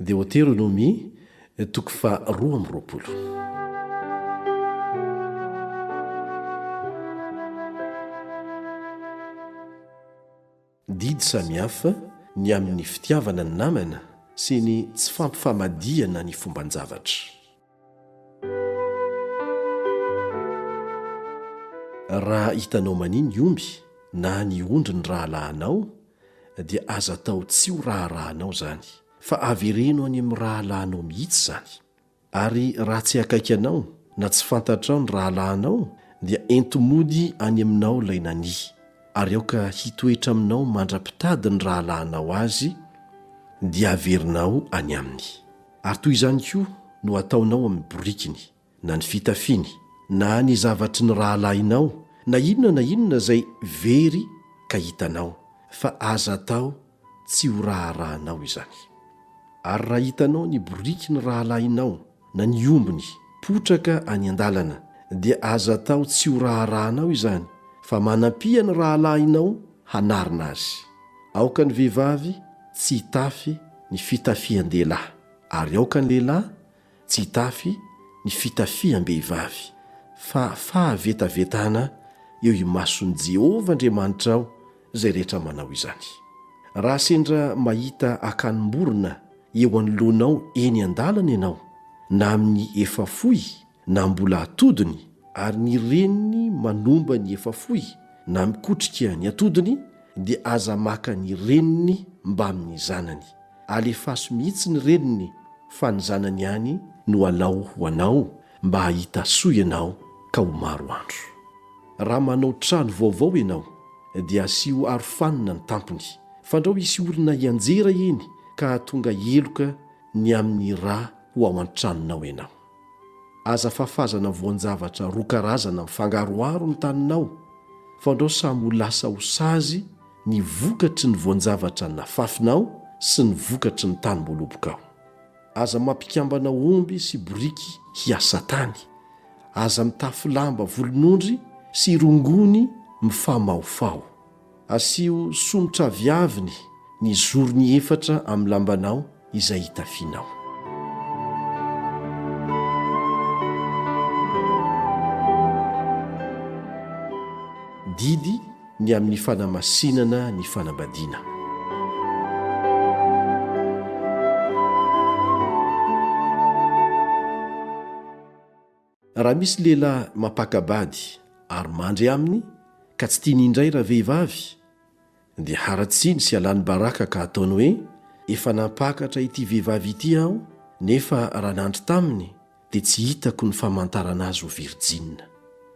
Deoteronomia, toko faha 22. Didy samihafa ny amin'ny fitiavana ny namana sy ny tsy fampifamadihana ny fomban-javatra. Raha hitanao mania ny omby na ny ondry ny rahalahinao, dia aza atao tsy ho raharahanao izany, fa avereno any amin'ny rahalahinao mihitsy izany. Ary raha tsy akaiky anao na tsy fantatrao ny rahalahinao, dia ento mody any aminao ilay nania, ary aoka hitoetra aminao mandra-pitady ny rahalahinao azy, dia averinao any aminy. Ary toy izany koa no hataonao amin'ny borikiny, na ny fitafiany, na ny zavatry ny rahalahinao, na inona na inona izay very ka hitanao, fa aza atao tsy ho raharahanao izany. Ary raha hitanao ny boriky ny rahalahinao, na ny ombiny, potraka any an-dalana, dia aza atao tsy ho raharahanao izany, fa manampia ny rahalahinao hanarina azy. Aoka ny vehivavy tsy hitafy ny fitafian-dehilahy, ary aoka ny lehilahy tsy hitafy ny fitafiam-behivavy, fa fahavetavetana eo imason'i Jehovah Andriamanitrao izay rehetra manao izany. Raha sendra mahita akanim-borona eo anoloanao eny an-dalana ianao, na amin'ny efa fohy na mbola atodiny, ary ny reniny manomba ny efa fohy na mikotrika ny atodiny, dia aza maka ny reniny mbamin'ny zanany. Alefaso mihitsy ny reniny fa ny zanany ihany no alao ho anao mba hahita soa ianao ka ho maro andro. Raha manao trano vaovao ianao dia asio arofanina ny tampony, fandrao hisy olona hianjera eny ka hahatonga heloka ny amin'ny ra ho ao an-tranonao ianao. Aza fafazana voan-javatra roa karazana mifangaroharo ny taninao, fandrao samy ho lasa ho sazy ny vokatry ny voan-javatra nafafinao sy ny vokatry ny tanim-boalobokao. Aza mampikambana omby sy boriky hiasa tany. Aza mitafy lamba volon'ondry sy rongony mifamahofaho. Asio somotraviaviny ny zorony efatra amin'ny lambanao izay itafianao. Didy ny amin'ny fanamasinana ny fanambadiana. Raha misy lehilahy mampaka-bady ary mandry aminy ka tsy tiany indray ravehivavy, dia haratsiny sy alany baraka ka ataony hoe, Efa nampakatra ity vehivavy ity aho, nefa raha nandry taminy dia tsy hitako ny famantarana azy ho virjina.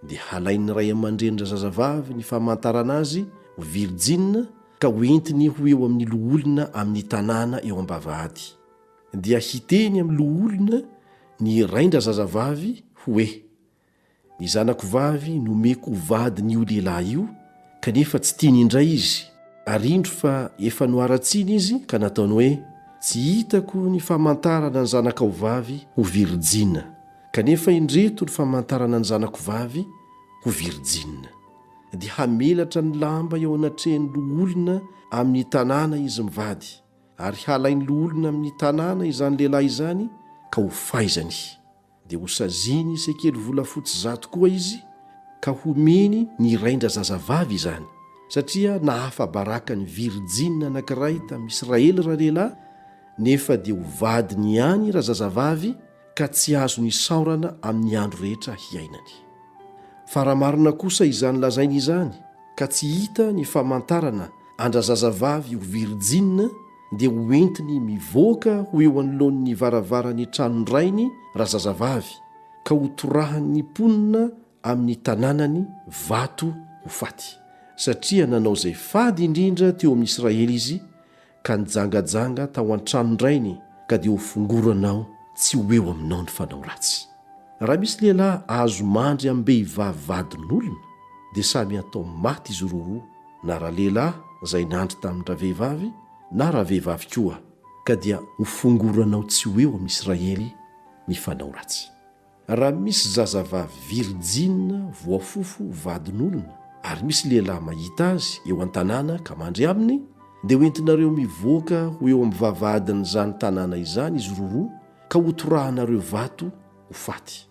Dia halain'ny ray aman-drenin-drazazavavy ny famantarana azy ho virjina ka hoentiny ho eo amin'ny loholona amin'ny tanàna eo am-bavahady. Dia hiteny amin'ny loholona ny rain-drazazavavy hoe, Ny zanako vavy nomeko ho vadin'io lehilahy io, kanefa tsy tiany indray izy, ary indro fa efa noharatsiany izy ka nataony hoe, Tsy hitako ny famantarana ny zanakao vavy ho virijina, kanefa indreto ny famantarana ny zanako vavy ho virijina. Dia hamelatra ny lamba eo anatrehan'ny loholona amin'ny tanàna izy mivady, ary halain'ny loholona amin'ny tanàna izany lehilahy izany ka hofaizany. Dia hosaziany sekely volafotsy zato koa izy, ka homeny ny rain-drazazavavy izany, satria nahafa-baraka ny virijina anankiray tamin'i Israely ralehilahy, nefa dia ho vadiny ihany razazavavy, ka tsy azony isaorana amin'ny andro rehetra hiainany. Fa raha marina kosa izany lazainy izany, ka tsy hita ny famantarana an-drazazavavy ho virijina, dia ho entiny mivoaka ho eo anoloan'ny varavaran'ny tranon-drainy razazavavy, ka ho torahan'ny mponina amin'ny tanànany vato ho faty, satria nanao izay fady indrindra teo amin'i Israely izy, ka nijangajanga tao an-tranon-drainy, ka dia hofongoranao tsy ho eo aminao ny fanao ratsy. Raha misy lehilahy azo mandry amim-behivavy vadin'olona, dia samy hatao maty izy roroa, na ralehilahy izay nandry tamin-dravehivavy, na ravehivavy koa, ka dia hofongoranao tsy ho eo amin'i Israely ny fanao ratsy. Raha misy zazavavy virijina voafofo vadin'olona, ary misy lehilahy mahita azy eo an-tanàna ka mandry aminy, Dia hoentinareo mivoaka ho eo amin'ny vavahadin'izany tanàna izany izy roroa ka hotorahanareo vato ho faty.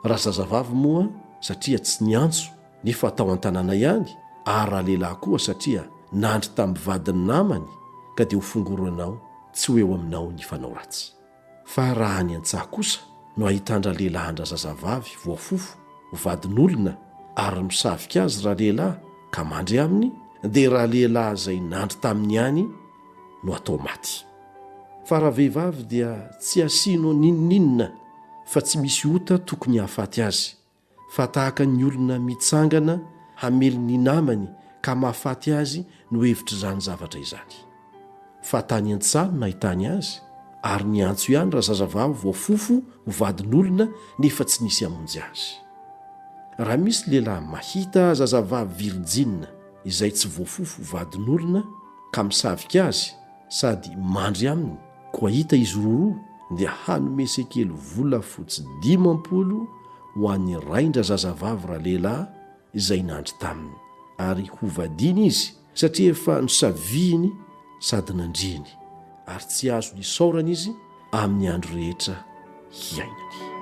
Razazavavy moa satria tsy niantso nefa tao an-tanàna ihany ary ralehilahy koa satria nandry tamin'ny vadin'ny namany ka dia hofongoranao tsy ho eo aminao ny fanao ratsy. Fa raha any an-tsaha kosa no ahitan-dralehilahy an-drazazavavy voafofo ho vadin'olona ary misavika azy ralehilahy ka mandry aminy dia ralehilahy izay nandry taminy ihany no atao maty. Fa ravehivavy dia tsy asianao n'inon'inona fa tsy misy ota tokony hahafaty azy, fa tahaka ny olona mitsangana hamely ny namany ka mahafaty azy no hevitr'izany zavatra izany. Fa tany an-tsaha no nahitany azy, ary niantso ihany razazavavy voafofo ho vadin'olona nefa tsy nisy hamonjy azy. Raha misy lehilahy mahita zazavavy virijina izay tsy voafofo ho vadin'olona ka misavika azy sady mandry aminy, koa hita izy roroa dia hanome sekely volafotsy 50 ho an'ny rain-drazazavavy ralehilahy izay nandry taminy, ary hovadiany izy satria efa nosavihiny sady nandriany, ary tsy azony isaorana izy amin'ny andro rehetra hiainany.